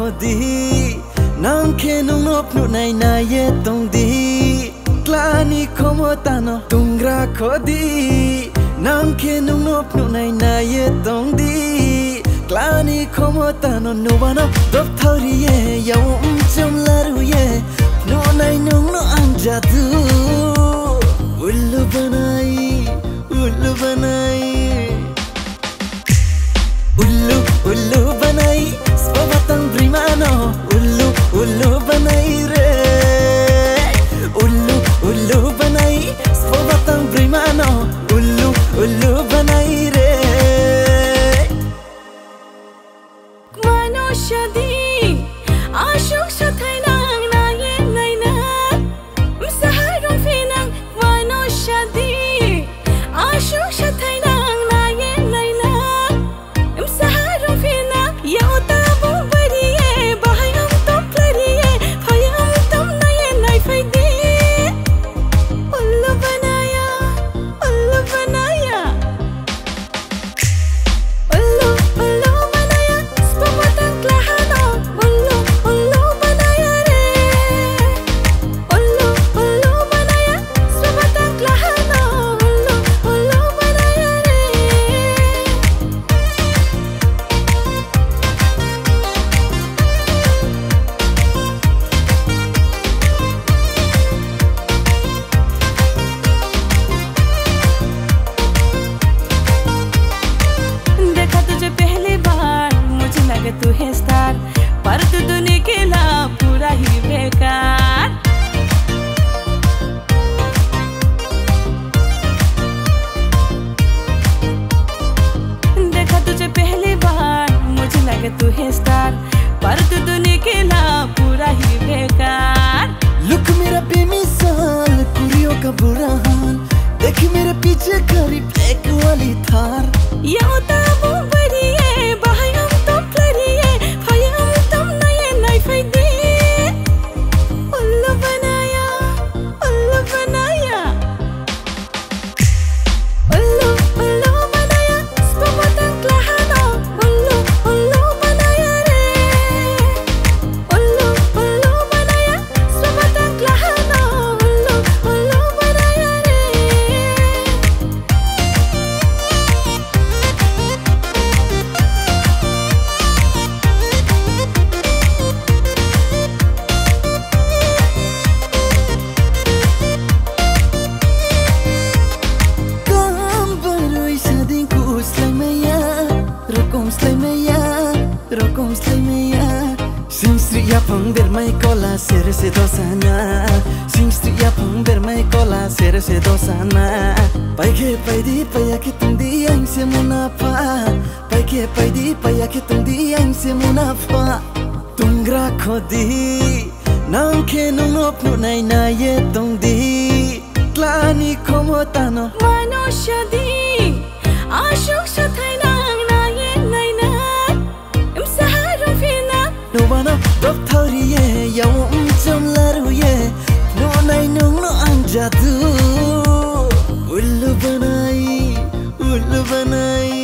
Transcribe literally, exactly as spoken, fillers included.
Di, nang khe nungno phnuhnai naiye tong di. Klani khomotano tungra kho di, nang khe nungno phnuhnai naiye tong di. Klani khomotano nubano dopthoriye, yao umchom laruye, phnuhnai nungno ang jadu. Ullu banai, ullu banai. Ullu, ullu banai, sbo batang bwrwi mano. Ullu, ullu banai re. Ullu, ullu banai, sbo batang bwrwi mano. Ullu, ullu banai re. Mano shadi, aswk sathai nang naiye naina. Msahai rong phinang mano shadi, aswk sathai nang naiye naina. Msahai rong phinang yao tabung bariye, bahai ang tok lariye, phai ang tom naiye naiphai di. Ullu banaya, ullu banaya. Ullu, ullu banaya, sbo batang klahano. Ullu, ullu banaya re. Ullu, ullu banaya, sbo batang klahano. Ullu, ullu banaya re. देखा तुझे पहली बार, मुझे लगे तू है स्टार, पर तू दुनिया के ला पूरा ही बेकार। देखा तुझे पहली बार, मुझे लगे तू है स्टार, पर तू दुनिया के ला पूरा ही बेकार। Look मेरा बेमिसाल, कुड़ियों का बुरा हाल, देख मेरे पीछे खड़ी ब्लैक वाली Thar. Yao tabung bariye, bahai ang tok lariye, phai ang tom naiye naiphai di. Ullu banaya, ullu banaya. Ullu, ullu banaya, sbo batang klahano. Ullu, ullu banaya re. Ullu, ullu banaya, sbo batang klahano. Ullu, ullu banaya re. Kam barwi sading ku slai maya, rokom slai maya, rokom slai maya. Singstri yapang bermai kola sere se dosana. Singstri yapang bermai kola sere se dosana. Paikhe paidi paya khe tungdi ang se munapha. Paikhe paidi paya khe tongdi ang se munapha. Tungra khodi, nang khe nungno phnuhnai naiye tongdi. Klani khomotano mano shadi, aswk sathai nang naiye naina. Msahai rong phinang nubano dopthoriye, yao umchom laruye, phnuhnai nungno ang jadu. Ullu banai, ullu banai.